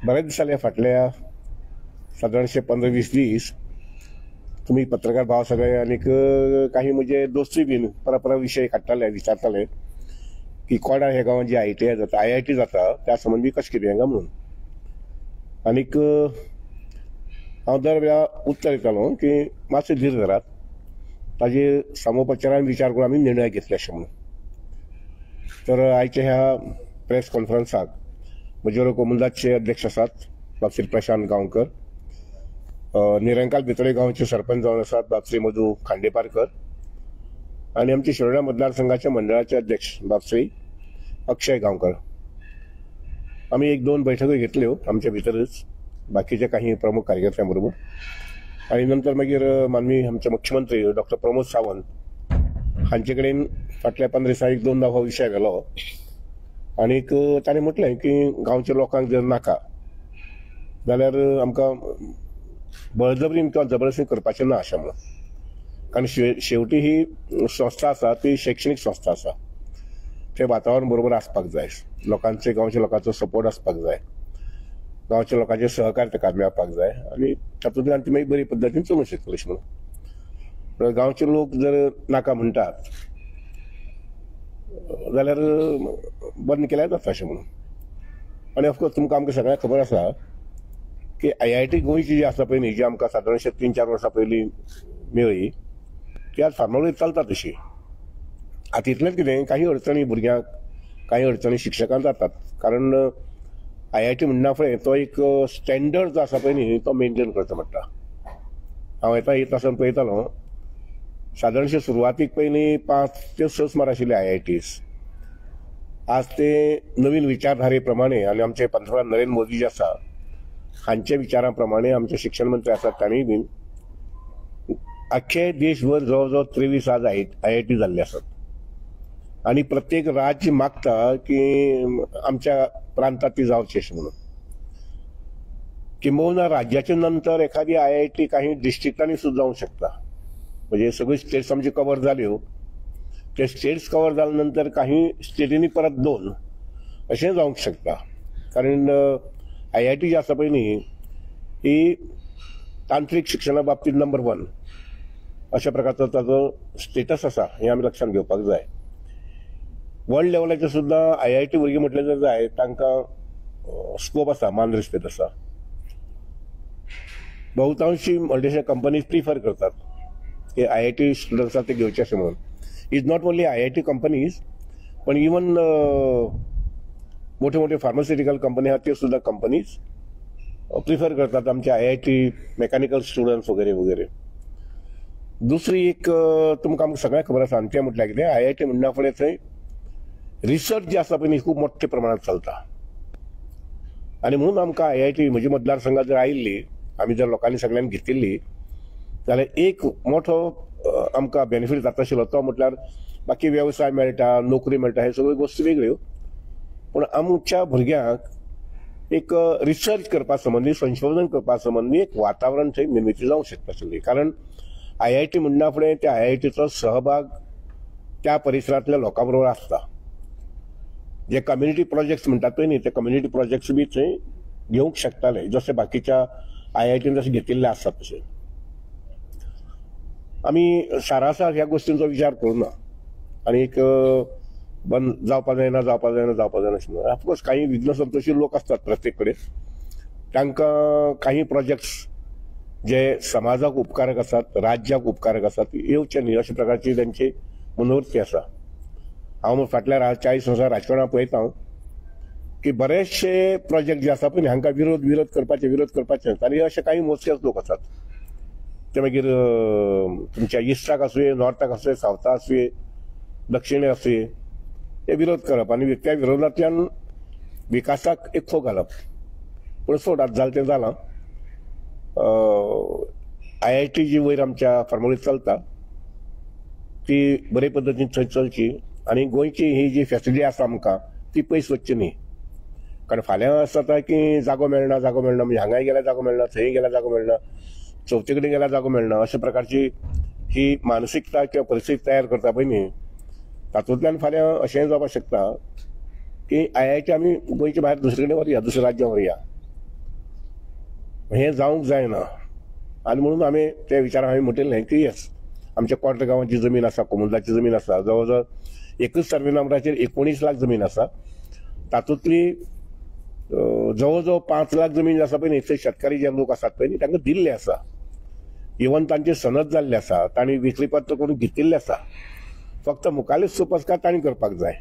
बरेच दिसाले फाटल्या सादारणशे 15-20 दीस तुमी पत्रकार भाव सगळे आनीक काही म्हजे दोस्तूय बीन परत परत विशय काडटाले, विचारताले की कोडा ह्या गांवांत जी आयटीआय जाता, आयआयटी जाता, त्या संबंदी कशें कितें काय म्हणून. आनीक हांव दर वेळा उत्तर दितालो की मातशें धीर धरात, ताजे सामोपचारान विचार करून आमी निर्णय घेतले अशें म्हणून. तर आयच्या ह्या प्रेस कॉन्फरन्साक म्हजे बरोबर कोमुनिदादचे अध्यक्ष आसात बाब श्री प्रशांत गांवकर, निरंकाल भितोडे गांवचे सरपंच जावन आसात बाब श्री मधू खांडेपारकर आनी आमचे शिरोडा मतदारसंघाच्या मंडळाचे अध्यक्ष बाब श्री अक्षय गांवकर. आमी 1-2 बैठकी घेतल्यो आमच्या भितरच बाकीच्या काही प्रमुख कार्यकर्त्यां बरोबर आनी नंतर मागीर माननीय आमचे मुख्यमंत्री डॉक्टर प्रमोद सावंत हांचे कडेन फाटल्या 15 दिसां 1-2 हो विशय गेलो आनीक ताणें म्हटलें की गांवच्या लोकांक जर नाका जाल्यार आमकां बळजबरीन किंवा जबरदस्ती करपाचें ना अशें म्हणून. कारण शेवटी ही संस्था आसा ती शैक्षणीक संस्था आसा, तें वातावरण बरोबर आसपाक जाय, लोकांचे गांवच्या लोकांचो सपोर्ट आसपाक जाय, गांवच्या लोकांचे सहकार्य ताका मेळपाक जाय आनी तातूंतल्यान ती मागीर बरी पद्दतीन चलोवंक शकतली अशें म्हणून. गांवचे लोक जर नाका म्हणटात जाल्यार बंद केल्यार जाता अशें म्हणून. आनी ऑफकोर्स तुमकां आमकां सगळ्यांक खबर आसा की आयआयटी गोंयची जी आसा पळय न्ही, जी आमकां सादारणशे 3-4 वर्सां पयलीं मेळ्ळी, ती आज फार्मावळीत चलता तशी. आतां इतलेंच कितें काही अडचणी भुरग्यांक, काही अडचणी शिक्षकांक जातात, कारण आयआयटी म्हणना फुडें तो एक स्टँडर्ड जो आसा पळय न्ही तो मेनटेन करचो पडटा. हांव येता येत आसतना पळयतालो, सादारणशे सुरवातीक पयलीं 5 ते 6 सुमार आशिल्ले आयआयटीज, आज ते नवीन विचारधारे प्रमाणे आनी आमचे पंतप्रधान नरेंद्र मोदी जे आसा हांच्या विचारां प्रमाणे आमचे शिक्षण मंत्री आसात तांणी बीन आख्खे देशभर जवळ जवळ 23 आज आयआयटी जाल्ले आसात आनी प्रत्येक राज्य मागता की आमच्या प्रांतात ती जावची अशें म्हणून. किंबहुना राज्याच्या नंतर एखादी आयआयटी काही डिस्ट्रिक्टांनी सुद्दां जावंक शकता, म्हणजे सगळी स्टेट्स आमची कवर जाल्यो, ते स्टेट्स कवर जाल्या नंतर काही स्टेटींनी परत 2 अशें जावंक शकता. कारण आयआयटी जी आसा पळय न्ही ही तांत्रीक शिक्षणा बाबतींत नंबर 1 अशा प्रकारचो ताजो स्टेटस आसा हें आमी लक्षांत घेवपाक जाय. वर्ल्ड लेवलाचेर सुद्दां आयआयटी भुरगीं म्हटलें जर जाय तांकां स्कोप आसा, मान रिस्पेद आसा. बहुतांशी मल्टिनॅशनल कंपनीज प्रिफर करतात की आयआयटी स्टुडंट्स ते घेवचे अशें म्हणून. Is not only IIT companies पण इवन मोठे मोठे फार्मास्युटिकल कंपनी आहात त्यो सुद्दां कंपनीज प्रिफर करतात आमचे आयआयटी मेकॅनिकल स्टुडंट्स वगैरे वगैरे. दुसरी एक तुमकां आमकां सगळ्यांक खबर आसा, आनी तें म्हटल्यार कितें, आयआयटी म्हणना फुडें थंय रिसर्च जी आसा पळय न्ही खूब मोठ्या प्रमाणात चलता आनी म्हणून आमकां आयआयटी म्हज्या मतदारसंघात जर आयिल्ली, आमी जर लोकांनी सगळ्यांनी घेतिल्ली जाल्यार एक मोठो आमकां बेनिफीट जाता आशिल्लो तो म्हटल्यार बाकी वेवसाय मेळटा, नोकरी मेळटा, हे सगळ्यो गोश्टी वेगळ्यो, पूण आमच्या भुरग्यांक एक रिसर्च करपा संबंदी, संशोधन करपा संबंदी एक वातावरण थंय निर्मिती जावंक शकता आशिल्ली. कारण आयआयटी म्हणना फुडें त्या आयआयटीचो सहभाग त्या परिसरांतल्या लोकां बरोबर आसता. जे कम्युनिटी प्रोजेक्ट्स म्हणटात पळय न्ही ते कम्युनिटी प्रोजेक्ट्स बी थंय घेवंक शकताले, जशे बाकीच्या आयआयटीन जशे घेतिल्ले आसतात तशे. आमी सारासार ह्या गोश्टींचो विचार करुना आनी एक बंद जावपा जायना, जावपा जायना, जावपा जायना अशें म्हणून. ऑफकोर्स काही विघ्नसंतोशी लोक आसतात प्रत्येक कडेन, तांकां काही प्रोजेक्ट्स जे समाजाक उपकारक आसात, राज्याक उपकारक आसात येवचे न्ही अशा प्रकारची तांची मनोवृत्ती आसा. हांव फाटल्या 40 वर्सां राजकारणां पळयता हांव की बरेचशे प्रोजेक्ट जे आसा पळय हांकां विरोध करपाचे, विरोध करपाचे आनी अशे काही मोजकेच लोक आसात ते मागीर तुमच्या इस्टाक आसुये, नॉर्थाक आसुये, सावथाक आसुये, दक्षिणे आसुये, ते विरोध करप आनी त्या विरोधांतल्यान विकासाक एक खो घालप. पूण सोड, आतां जालें तें जालां. आयआयटी जी वयर आमच्या फार्मावळीत चलता ती बरे पद्दतीन थंय चलची आनी गोंयची ही जी फॅसिलिटी आसा आमकां ती पयस वचची न्ही. कारण फाल्यां अशें जाता की जागो मेळना, जागो मेळना म्हणजे हांगाय गेल्यार जागो मेळना, थंय गेल्यार जागो मेळना, चवथी कडेन गेल्यार जागो मेळना, अशा प्रकारची ही मानसिकता किंवा परिस्थिती तयार करता पळय न्ही, तातूंतल्यान फाल्यां अशेंय जावपाक शकता की आयआयटी आमी गोंयच्या भायर दुसरे कडेन व्हरुया, दुसऱ्या राज्यांत व्हरुया. हें जावंक जायना आनी म्हणून आमी त्या विचारान हांवें म्हटिल्लें की येस, आमच्या कोर्ट गांवाची जमीन आसा, कोमुनिदादची जमीन आसा, जवळ जवळ एकच सर्वे नंबराचेर 19 लाख जमीन आसा. तातूंतली जवळ जवळ 5 लाख जमीन आसा पळय न्ही, ते शेतकारी जे लोक आसात पळय न्ही तांकां दिल्ले आसा. इवन तांचे सनद जाल्ले आसा, तांणी विक्रीपत्र करून घेतिल्लें आसा. फक्त मुखाल्ले सुपसकार तांणी करपाक जाय.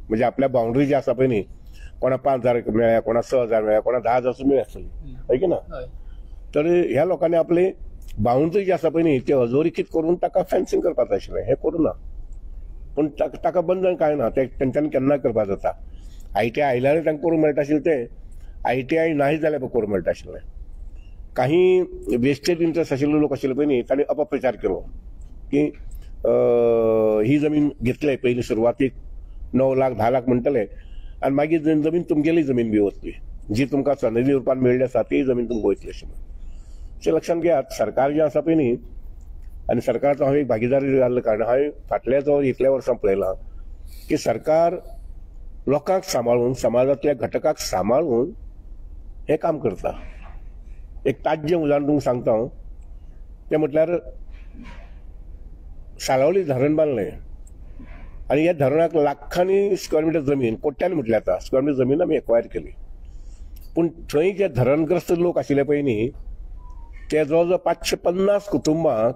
म्हणजे आपल्या बाउंड्री जी आसा पळय न्ही, कोणा 5,000 मेळ्ळ्या, कोणा 6,000 मेळ्ळ्या, कोणा 10,000 सुद्दां मेळ्ळ्या आसतली, हय की ना? तर ह्या लोकांनी आपली बाउंड्री जी आसा पळय न्ही ती अधोरेखीत करून ताका फेन्सिंग करपाक जाय आशिल्लें. हें करूं ना, पूण ताका बंधन कांय ना, ते तेंच्यांनी केन्ना करपाक जाता. I T I आयल्यारूय तांकां करूंक मेळटा आशिल्लें, तें I T I नाही जाल्यार करूंक मेळटा आशिल्लें. काही वेस्टेड इंट्रस्ट आशिल्ले लोक आशिल्ले पळय न्ही, तांणी अपप्रचार केलो की ही जमीन घेतले पयलीं सुरवातीक 9 लाख 10 लाख म्हणटले आनी मागीर जमीन तुमगेली जमीन बी वतली, जी तुमकां सनदी रुपान मेळ्ळी आसा ती जमीन तुमकां वयतली अशें म्हणून. अशें लक्षांत घेयात, सरकार जें आसा पळय न्ही, आनी सरकाराचो हांव एक भागीदारी जाल्ल्या कारणान हांवें फाटल्या जवळ इतल्या वर्सां पळयलां की सरकार लोकांक सांबाळून, समाजांतल्या घटकाक सांबाळून हें काम करता. एक ताज्जें उदाहरण तुमकां सांगता हांव, तें म्हटल्यार सालावली धरण बांदलें आनी ह्या धरणाक लाखांनी स्क्वेअर मिटर जमीन, कोट्यांनी म्हटल्यार आतां स्क्वेअर मिटर जमीन आमी एक्वायर केली. पूण थंय जे धरणग्रस्त लोक आशिल्ले पळय न्ही, ते जवळ जवळ 550 कुटुंबांक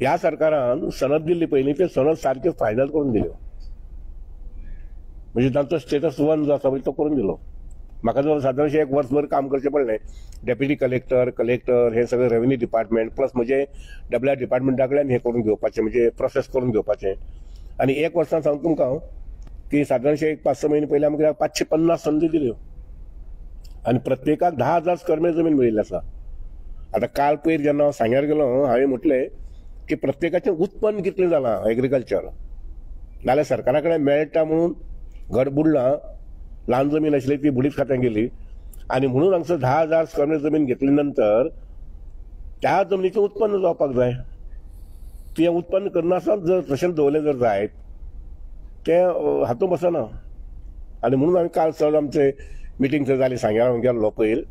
ह्या सरकारान सनद दिल्ली पळय न्ही, ते सनद सारक्यो फायनल करून दिल्यो. म्हणजे तांचो स्टेटस 1 जो आसा पळय तो करून दिलो. म्हाका जवळ सादारणशें 1 वर्सभर काम करचें पडलें. डेप्युटी कलेक्टर, कलेक्टर, हे सगळें रेवेन्यू डिपार्टमेंट प्लस म्हजे डब्ल्यू आर डिपार्टमेंटा कडल्यान हें करून घेवपाचें, म्हणजे प्रोसेस करून घेवपाचें. आनी 1 वर्सान सांगता तुमकां हांव की सादारणशें एक 5-6 म्हयने पयलीं आमकां 550 संदी दिल्यो आनी प्रत्येकाक 10,000 स्क्वेअर मिटर जमीन मेळिल्ली आसा. आतां काल पयर जेन्ना हांव सांग्यार गेलो, हांवें म्हटलें की प्रत्येकाचें उत्पन्न कितलें जालां एग्रीकल्चर, नाल्यार सरकारा कडेन मेळटा म्हणून घर बुडलां, ल्हान जमीन आशिल्ली ती बुडीत खात्यान गेली आनी म्हणून हांगसर 10,000 स्क्वेअर मिटर जमीन घेतली नंतर त्या जमनीचें उत्पन्न जावपाक जाय. तें उत्पन्न करनासतना जर तशें दवरलें जर जायत तें हातूंत बसना. आनी म्हणून आमी काल सहज आमचे मिटींग थंय जाली सांग्यार हांव गेल्लो पयर,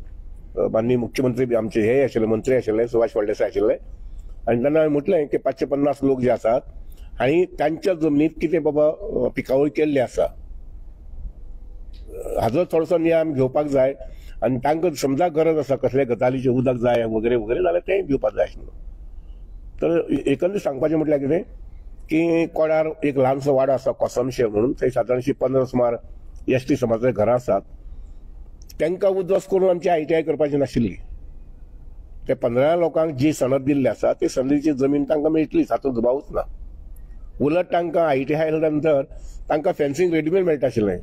माननीय मुख्यमंत्री आमचे हे आशिल्ले, मंत्री आशिल्ले, सुभाष फळदेसाय आशिल्ले, आनी तेन्ना हांवें म्हटलें की 550 लोक जे आसात आनी तांच्या जमनीत कितें बाबा पिकावळ केल्ली आसा हाजो थोडोसो नियम घेवपाक जाय आनी तांकां समजा गरज आसा कसल्या गजालीचें उदक जाय वगैरे वगैरे जाल्यार तें दिवपाक जाय आशिल्लें. तर एकंदरीत सांगपाचें म्हटल्यार कितें की कोडार एक ल्हानसो वाडो आसा कोसमशे म्हणून, थंय सादारणशी 15 सुमार एस टी समाजाचे घरां आसात. तांकां उद्ध्वस्त करून आमची I T I करपाची नाशिल्ली. ते 15 लोकांक जी सनद दिल्ली आसा ती सनदीची जमीन तांकां मेळटलीच, हातूंत दुबावूच ना. उलट तांकां I T I आयल्या नंतर तांकां फेन्सिंग रेडीमेड मेळटा आशिल्लें,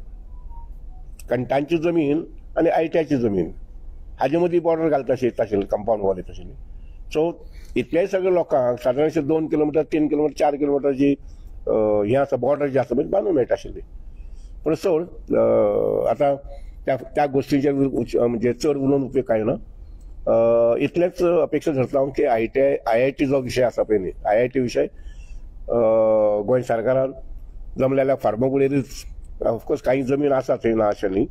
कारण तांची जमीन आनी I T आयची जमीन हाजे मदीं बॉर्डर घालता येता आशिल्ली, कंपाउंड वॉल येता आशिल्ली. सो इतल्याय सगळ्या लोकांक सादारणशें 2 किलोमिटर, 3 किलोमिटर, 4 किलोमिटरची हें आसा बॉर्डर जी आसा बांदून मेळटा आशिल्ली. पूण सोड आतां त्या गोश्टीचेर म्हणजे चड उलोवन उपयोग कांय ना. इतलेंच अपेक्षा धरता हांव की I T I I I T जो विशय आसा पळय न्ही, I I T विशय गोंय सरकारान जमलेल्या फार्मागुडयेरूच ऑफकोर्स काही जमीन आसा थंय ना अशें न्ही,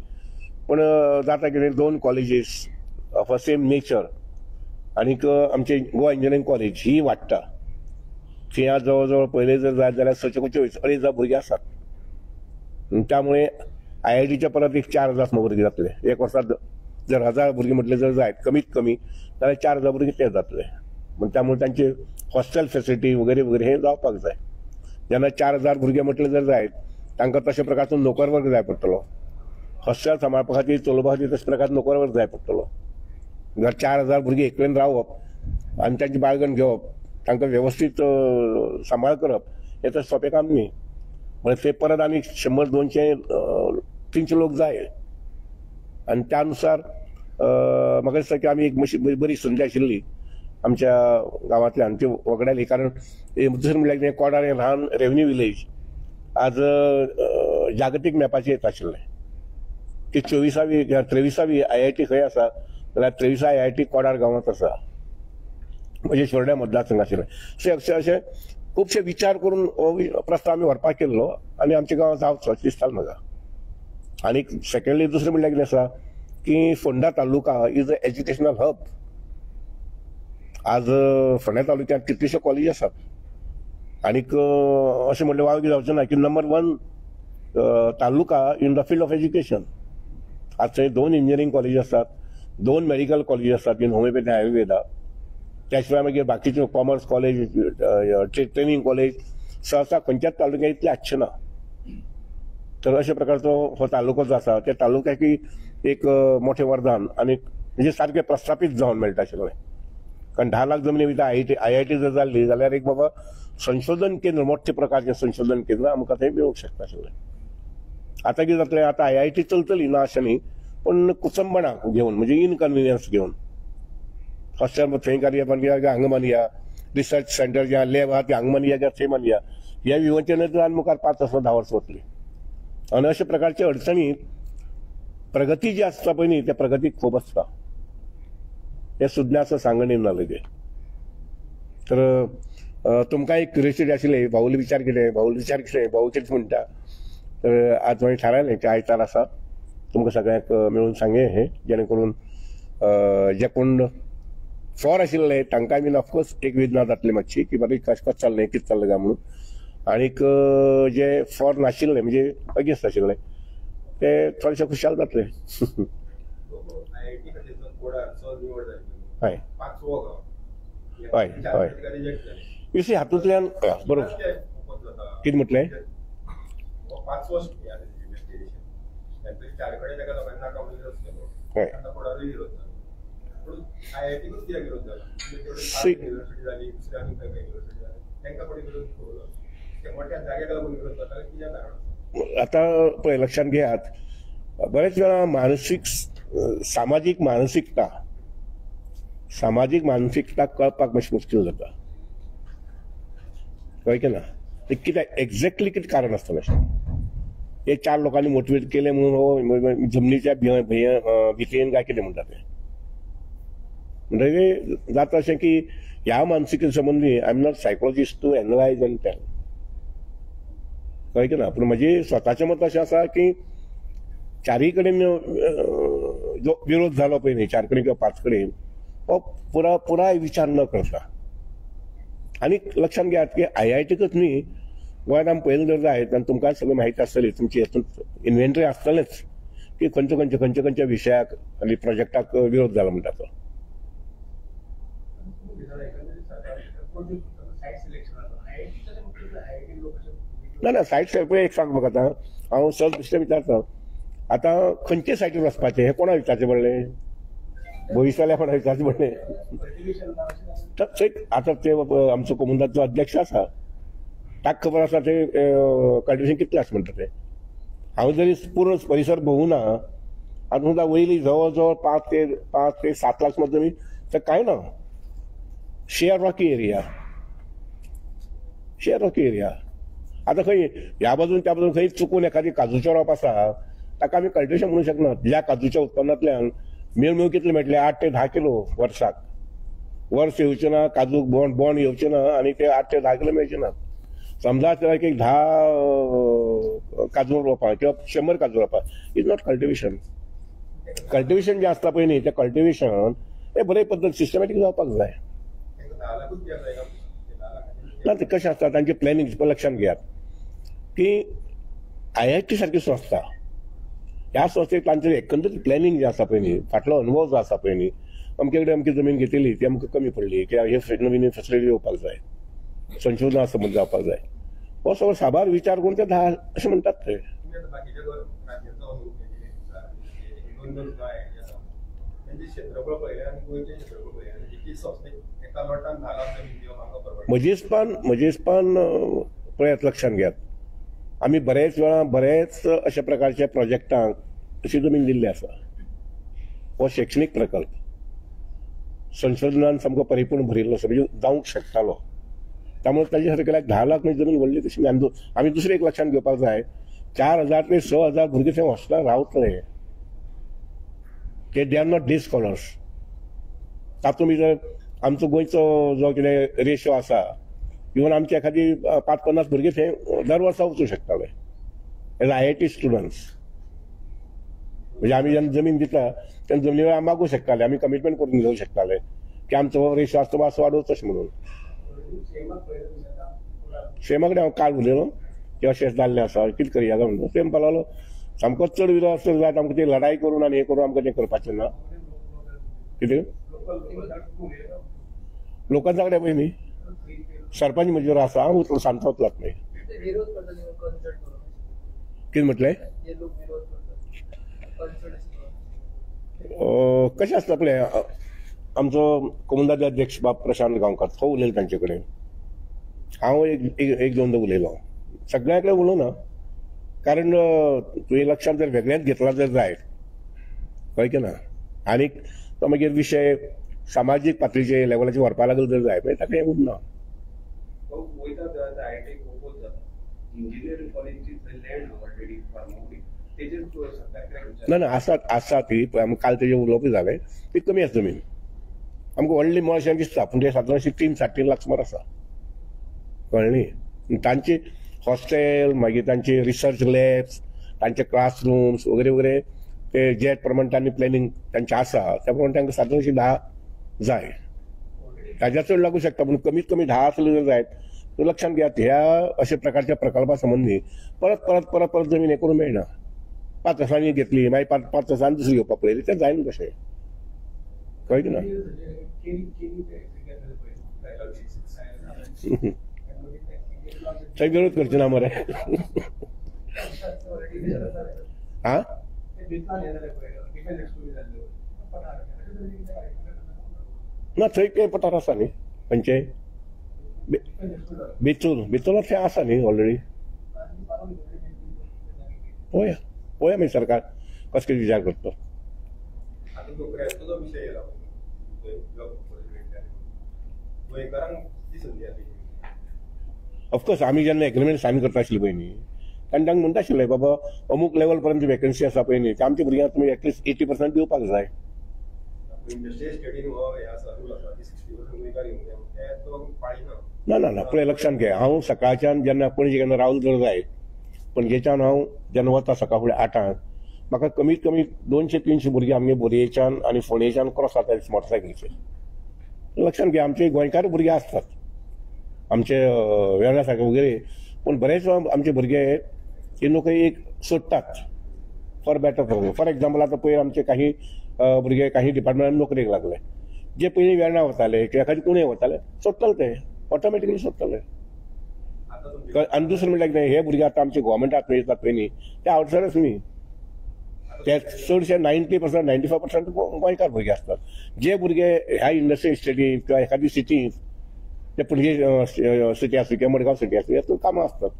पूण जाता कितें 2 colleges of a same nature आनीक आमचे गोवा इंजिनियरींग कॉलेज ही वाडटा. थंय आज जवळ जवळ पयलें जर जायत जाल्यार 6 25-2.5 भुरगीं आसात. त्यामुळे I I टीच्या परत एक 4,000 सुमार भुरगीं जातले. एक वर्सां जर 1,000 भुरगीं म्हटलें जर जायत कमीत कमी जाल्यार 4,000 भुरगीं ते जातले. म्हण त्यामुळे तांचे हॉस्टेल फेसिलिटी वगैरे वगैरे हे जावपाक जाय. जेन्ना 4,000 भुरगे म्हटलें जर जायत तांकां तशे प्रकारचो नोकर वर्ग जाय पडटलो, हॉस्टेल सांबाळपा खातीर चलोवपा खातीर तशे प्रकारचो नोकर वर्ग जाय पडटलो. जर 4,000 भुरगीं एकलेन रावप आनी तांची बाळगण घेवप, तांकां वेवस्थीत सांबाळ करप हें तर सोंपें काम न्ही. म्हणजे ते परत आनी 100, 200, 300 लोक जाय. आनी त्या नुसार म्हाका दिसता की आमी एक बरी संदी आशिल्ली आमच्या गांवांतल्यान ती वगडायली. कारण दुसरें म्हणल्यार कितें, कोडार हें ल्हान रेवन्यू विलेज आज जागतीक मॅपाचेर येता आशिल्लें की 24वी 23वी I I T खंय आसा जाल्यार 23 I I T Kodar गांवांत आसा, म्हणजे शोरड्या मतदारसंघ आशिल्लें. अशें अशें खुबशे विचार करून हो प्रस्ताव आमी व्हरपाक केल्लो आनी आमच्या गांवांत जावचो अशें दिसतालें म्हाका. आनी सेकंडली दुसरें म्हणल्यार कितें आसा की Ponda taluka is a educational hub. आज फोंड्या तालुक्यात कितल्योश्यो कॉलेजी आसात आनीक अशें म्हणल्यार वावगी जावचें ना की number 1 taluka in the field of education. आज थंय 2 इंजिनियरींग कॉलेजी आसात, 2 मेडिकल कॉलेजी आसात इन होमिओपॅथी आयुर्वेदा, त्या शिवाय मागीर बाकीच्यो कॉमर्स कॉलेज, ट्रेनिंग कॉलेज सहसा खंयच्याच तालुक्यात इतलें आसचें ना. तर अशा प्रकारचो हो तालुको जो आसा त्या तालुक्याक एक मोठें वरदान आनी म्हणजे सारकें प्रस्थापीत जावन मेळटा सगळें. कारण 10 लाख जमनी भितर I I T जर जाल्ली जाल्यार एक बाबा संशोधन केंद्र, मोठ्या प्रकारचें संशोधन केंद्र आमकां थंय मेळूंक शकता सगळें. आतां कितें जातलें, आतां I I T चलतली ना अशें न्ही, पूण कुचंबणां घेवन म्हणजे इनकन्विनियन्स घेवन हॉस्टेल थंय कार्य मानया हांगा मानया, रिसर्च सेंटर जे लॅब आहा ते हांगा मानया किंवा थंय मानया, ह्या विवंचनेंतल्यान मुखार 5 वर्सां 10 वर्सां वतली. आनी अशा प्रकारच्या अडचणी प्रगती जी आसता पळय न्ही त्या प्रगतीक खूब आसता, हे सुज्ञाचं सांगणी ना लगे. तर तुमकां एक क्युरियोसिटी आशिल्ली, भाऊल विचार केले, भाऊल विचार केले, भाऊ कितें म्हणटा, तर आज मागीर थारायलें की आयतार आसा तुमकां सगळ्यांक मेळून सांगे हें, जेणे करून जे कोण फॉर आशिल्ले तांकां बीन ऑफकोर्स एक वेदना जातली मातशी की बाबा कशें कशें चल्लें, कितें चल्लें काय म्हणून, आनीक जे फॉर नाशिल्ले म्हणजे अगेन्स्ट आशिल्ले ते थोडेशे खुशाल जातले. हय हय हय you see हातूंतल्यान बरोबर कितें म्हटलें, आतां पळय लक्षांत घेयात, बरेच वेळा मानसीक सामाजीक मानसिकता, सामाजीक मानसिकता कळपाक मातशी मुश्कील जाता, कळ्ळें की ना, ते कित्याक एक्झॅक्टली कितें कारण आसतलें अशें हे 4 लोकांनी मोटिवेट केलें म्हणून हो जमनीच्या भितरेन काय कितें म्हणटा तें, म्हणटकीर जाता अशें की ह्या मानसिके संबंदी I am not psychologist to analyse and tell, कळ्ळें की ना. पूण म्हजें स्वताचें मत अशें आसा की चारय कडेन जो विरोध जालो पळय न्ही, 4 कडेन किंवा 5 कडेन, हो पुरा पुराय विचार न करता. आनी लक्षांत घेयात की I I टीकच न्ही, गोंयांत आमी पळयलें जर जायत आनी तुमकां सगळें माहिती आसतली, तुमची हेतून इन्व्हेंटरी आसतलेंच की खंयच्या खंयच्या खंयच्या खंयच्या विशयाक आनी प्रोजेक्टाक विरोध जाला म्हणटा तो. ना ना सायट सिलेक्शन एक सांग म्हाका, आतां हांव सहज बेश्टें विचारता, आतां खंयचे सायटीर वचपाचें हें कोणाक विचारचें पडलें, भविश्याल्या कोणाक विचारचें पडलें. तर आतां ते आमचो कोमुनिदादचो अध्यक्ष आसा ताका खबर आसा ते कल्टिवेशन कितलें आसा म्हणटा तें. हांव जरी पूर्ण परिसर भोंवूं ना, आतां सुद्दां वयली जवळ जवळ 5 ते 7 लाख सुमार जमीन तर कांय ना, sheer rocky area, sheer rocky area. आतां खंय ह्या बाजून त्या बाजून खंय चुकून एखादी काजूचें रोप आसा ताका आमी कल्टिवेशन म्हणूंक शकना. ज्या काजूच्या उत्पन्नांतल्यान मेळ कितले मेळटले, 8 ते 10 किलो वर्साक, वर्स येवचें ना काजूक, बोंड बोंड येवचें ना आनी ते 8 ते 10 किलो मेळचे ना. समजा जाल्यार एक 10 काजू रोपां किंवा 100 काजू रोपां is not cultivation. Cultivation जें आसता पळय न्ही तें कल्टिवेशन हें बरे पद्दत सिस्टमॅटीक जावपाक जाय. ना तें कशें आसता तांचें प्लॅनिंग लक्षांत घेयात की I I T सारकी संस्था, ह्या संस्थेक तांचें एकंदरीत प्लॅनिंग जें आसा पळय न्ही, फाटलो अनुभव जो आसा पळय न्ही, अमके कडेन अमकी जमीन घेतली ती आमकां कमी पडली किंवा हे नवीन फेसिलिटी येवपाक जाय, संशोधना संबंद जावपाक जाय, हो सगळो साबार विचार करून ते 10 अशें म्हणटात ते. म्हजे हिसपान पळयात लक्षांत घेयात, आमी बरेच वेळा बरेच अशा प्रकारच्या प्रोजेक्टांक अशी जमीन दिल्ली आसा. हो शैक्षणीक प्रकल्प संशोधनान सामको परिपूर्ण भरिल्लो आसा, म्हणजे जावंक शकतालो, त्यामुळे ताजे सारकेल्याक 10 लाख म्हणजे जमीन व्हडली तशी. आमी दुसरें एक लक्षांत घेवपाक जाय, 4000 ते 6000 भुरगीं थंय हॉस्टेलान रावतले, ते they are not day scholars. तातूंत भितर आमचो गोंयचो जो कितें रेशो आसा, इवन आमचे एखादी 5-50 भुरगीं थंय दर वर्सा वचूं शकताले as I I T students. म्हणजे आमी जेन्ना जमीन दिता तेन्ना जमनी वेळार मागूं शकताले, आमी कमिटमेंट करून घेवंक शकताले की आमचो रेशो आसा तो मातसो वाडोवचो अशें म्हणून. सीएमा कडेन हांव काल उलयलो की अशें जाल्लें आसा, कितें करया काय म्हणून. सीएम म्हणपाक लागलो सामकोच चड विरोध आसलो जाल्यार आमकां ती लढाई करून आनी हें करून आमकां तें करपाचें ना. कितें लोकांच्या कडेन पळय न्ही, सरपंच म्हजेर आसा, हांव सांगता वतलात न्ही. कितें म्हटलें? कशें आसता पळय, आमचो कोमुनिदाद अध्यक्ष बाब प्रशांत गांवकार तो उलयलो तांचे कडेन, हांव एक दोनदां उलयलो, सगळ्यां कडेन उलोवना, कारण तुवें लक्षांत जर वेगळेंच घेतलां जर जायत, कळ्ळें की ना, आनीक तो मागीर विशय सामाजीक पातळीचे लेवलाचेर व्हरपा लागलो जर जाय, मागीर ताका हें उरना. ना ना, आसा आसा ती, आमकां काल तेजेर उलोवपूय जालें, ती कमी आसा जमीन. आमकां व्हडली मळशें दिसता, पूण ते सादारणशें 3 साडे 3 लाख सुमार आसा, कळ्ळें न्ही. तांची हॉस्टेल, मागीर तांची रिसर्च लॅब्स, तांचे क्लासरूम्स वगैरे वगैरे, ते जे प्रमाणे तांणी प्लॅनिंग तांचें आसा त्या प्रमाणे तांकां सादारणशें 10 जाय, ताज्या चड लागूं शकता, पूण कमीत कमी 10 आसले जर जायत तर लक्षांत घेयात ह्या अशा प्रकारच्या प्रकल्पा संबंदी परत परत परत परत जमीन हें करूंक मेळना. 5 वर्सांनी घेतली, मागीर 5 वर्सांनी दुसरी घेवपाक पळयली, तें जायना तशें, कळ्ळें की ना. थंय विरोध करचे ना मरे. हा ना, थंय ते पठार आसा न्ही, खंयचे बेतूल, बेतूलात थंय आसा न्ही ऑलरेडी. पळोवया पळोवया मागीर सरकार कसो कितें विचार करता. ऑफकोर्स आमी जेन्ना एग्रीमेंट सायन करता आशिल्ले पळय न्ही, तेन्ना तांकां म्हणटा आशिल्ले बाबा अमूक लेवल पर्यंत वेकन्सी आसा पळय न्ही, आमच्या भुरग्यांक तुमी एटलिस्ट 80% दिवपाक जाय. ना ना ना, पळय लक्षांत घे, हांव सकाळच्यान जेन्ना पणजे केन्ना रावल जर जाय, पणजेच्यान हांव जेन्ना वता सकाळ फुडें 8ांक, म्हाका कमीत कमी 200-300 भुरगीं आमगे बोरयेच्यान आनी फोंडेच्यान क्रॉस जाता मोटरसायकलीचेर. लक्षांत घे, आमचे गोंयकार भुरगे आसतात, आमचे वेर्णा सारके वगैरे, पूण बरेच आमचे भुरगे ही नोकरी एक सोडटात फॉर बेटर. फॉर एग्जाम्पल आतां पयर आमचे काही भुरगे काही डिपार्टमेंटान नोकरेक लागले, जे पयलीं वेर्णा वताले किंवा एखादी पुणे वताले, सोडटले ते ऑटोमॅटिकली सोडटले. आनी दुसरें म्हणल्यार कितें, हे भुरगे आतां आमचे गोवोरमेंटाक येतात पळय न्ही, ते आवटसायडर्स न्ही, ते चडशे 90% 95% गोंयकार भुरगे आसतात. जे भुरगे ह्या इंडस्ट्री इस्टेटींत किंवा एखादी सिटींत, ते पणजे सिटी आसूं किंवा मडगांव सिटी आसूं, हातूंत कामां आसतात,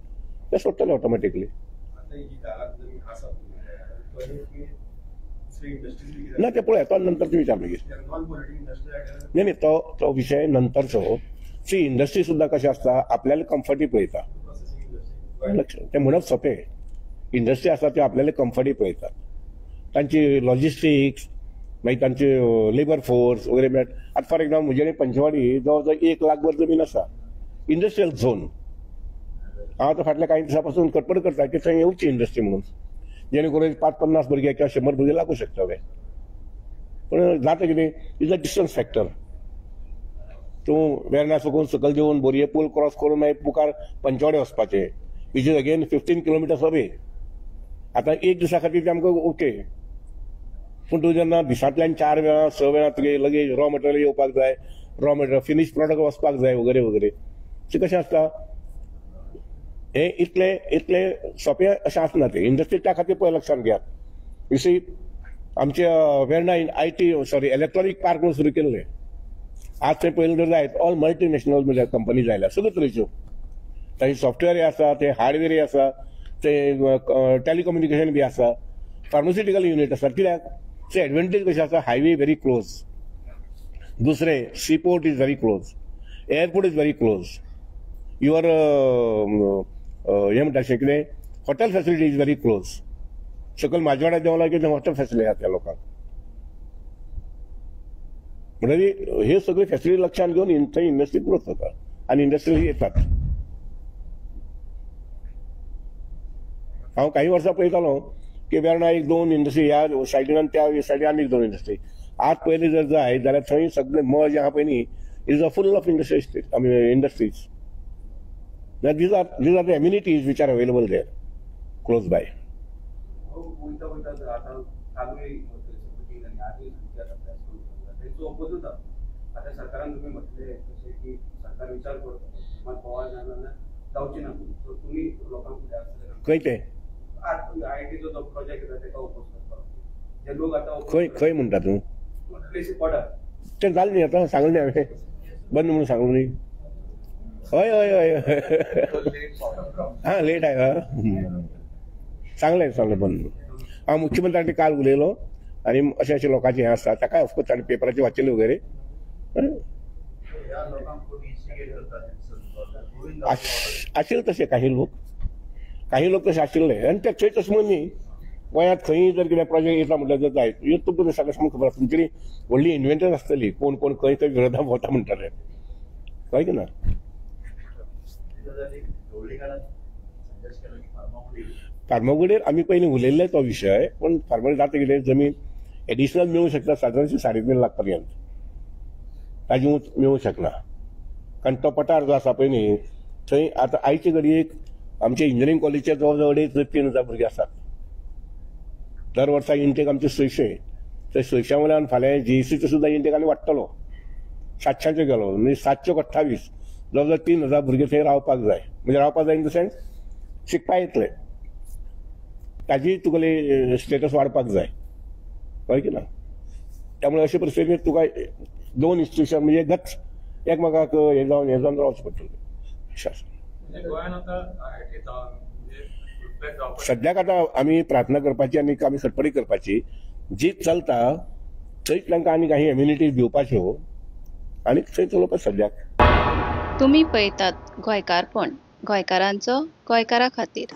ते सोडटले ऑटोमॅटिकली. ना ते पळया, तो नंतर विचार मागीर. नाही नाही, तो तो विषय नंतरचो. सी इंडस्ट्री सुद्दां कशें आसता, आपल्याला कम्फर्टी पळयता, लक्ष ते म्हणप सोंपें. इंडस्ट्री आसा ती आपल्याला कम्फर्टी पळयतात, तांची लॉजिस्टिक्स, मागीर तांची लेबर फोर्स वगैरे. आतां फॉर एक्झाम्पल म्हजे पंचवाडी जवळ जवळ 1 लाख भर जमीन आसा, इंडस्ट्रियल झोन. हांव आतां फाटल्या कांय दिसां पासून कटपट करता की थंय येवची इंडस्ट्री म्हणून, जेणे करून 5-50 भुरगे किंवा 100 भुरगे लागू शकतले. पूण जाता कितें, is a distance factor. तूं वेर्णा साकून सकयल देंवन बोरये पूल क्रॉस करून मागीर मुखार पंचवाडे वचपाचें, which is again 15 kilometres away. आतां एक दिसा खातीर ते आमकां ओके, पूण तूं जेन्ना दिसांतल्यान 4 वेळां 6 वेळां तुगे लगेज रॉ मटेरियल येवपाक जाय, रॉ मटेरियल फिनीश प्रोडक्ट वचपाक जाय वगैरे वगैरे, तें कशें आसता, हें इतलें इतलें सोंपें अशें आसना तें. इंडस्ट्री त्या खातीर पळय लक्षांत घेयात. You see आमच्या Verna IT sorry electronic park म्हणून सुरू केल्लें, आज थंय पळयलें जर जायत ऑल मल्टीनॅशनल म्हणजे कंपनी जायल्या सगळ्यो तरेच्यो, तांचे सॉफ्टवेअरय आसा, ते हार्डवेअरय आसा, ते टेलिकम्युनिकेशन बी आसा, फार्मास्युटिकल युनीट आसा. कित्याक ते एडवांटेज कशें आसा, हायवे व्हेरी क्लोज, दुसरें seaport is very close, airport is very close, your हें म्हणटा अशें कितें hotel facility is very close. सकयल माजवाडा देंवला की हॉटेल फॅसिलिटी आसा त्या लोकांक. म्हणटकीर हे सगळे फॅसिलिटी लक्षांत घेवन थंय इंडस्ट्री ग्रोथ जाता आनी इंडस्ट्री येतात. हांव काही वर्सां पळयतालो की वेर्णा एक 2 इंडस्ट्री ह्या सायडीन आनी त्या सायडीन आनी 2 इंडस्ट्री. आज पयलीं जर जाय जाल्यार थंय सगळे मळ जे आहा पळय न्ही is a full of industries, I mean industries. These are the amenities which are available there close by. खंय ते खंय खंय म्हणटा तूं? तें जालें न्ही आतां, सांगलें न्ही हांवें बंद म्हणून सांगलें न्ही. हय हय हय हां लेट आय. सांगलें सांगलें बंद. हांव मुख्यमंत्र्यांनी काल उलयलो आनी अशें अशें लोकांचें हें आसता ताका ऑफकोर्स ताणें पेपराचेर वाचिल्लें वगैरे. आशिल्ले तशे काही लोक, काही लोक तशे आशिल्ले आनी ते थंय तशें म्हणून न्ही, गोंयांत खंय जर कितें प्रोजेक्ट येता म्हटल्यार जर जाय तुमकां सगळें सामकें खबर आसा, तुमची व्हडली इन्व्हेंटर आसतली, कोण कोण खंय खंय विरोधा भोंवता म्हणटाले, कळ्ळें की ना? फार्मागुडयेर आमी पयलीं उलयल्ले तो विशय, पूण फार्मागुडी जाता कितें जमीन एडिशनल मेळूंक शकता सादारणशी 3.5 लाख पर्यंत, ताजी उंच मेळूंक शकना, कारण तो पठार जो आसा पळय न्ही थंय आतां आयचे घडयेक आमचे इंजिनियरींग कॉलेजीचे जवळ जवळ 2.5 ते 3 हजार भुरगे आसात. दर वर्सा इंटेक आमचे 600, तर 600 वयल्यान फाल्यां जीईसीचो सुद्दां इंटेक आनी वाडटलो, 700 गेलो म्हणजे 728, जवळ जवळ 3,000 भुरगे थंय रावपाक जाय, म्हणजे रावपाक जाय इन the sense शिकपाक येतले, ताजी तुगेली स्टेटस वाडपाक जाय, कळ्ळें की ना? त्यामुळे अशे परिस्थितींत तुका 2 इन्स्टिट्यूशन म्हणजे गच एकमेकाक हें जावन रावचें पडटलें अशें आसा. सद्याक आतां आमी प्रार्थना करपाची आनी आमी खटपटी करपाची, जी चलता थंयच तांकां आनी काही एम्युनिटीज दिवपाच्यो आनी थंय चलोवपाक सद्याक. तुमी पळयतात गोंयकारपण, गोंयकारांचो गोंयकारा खातीर.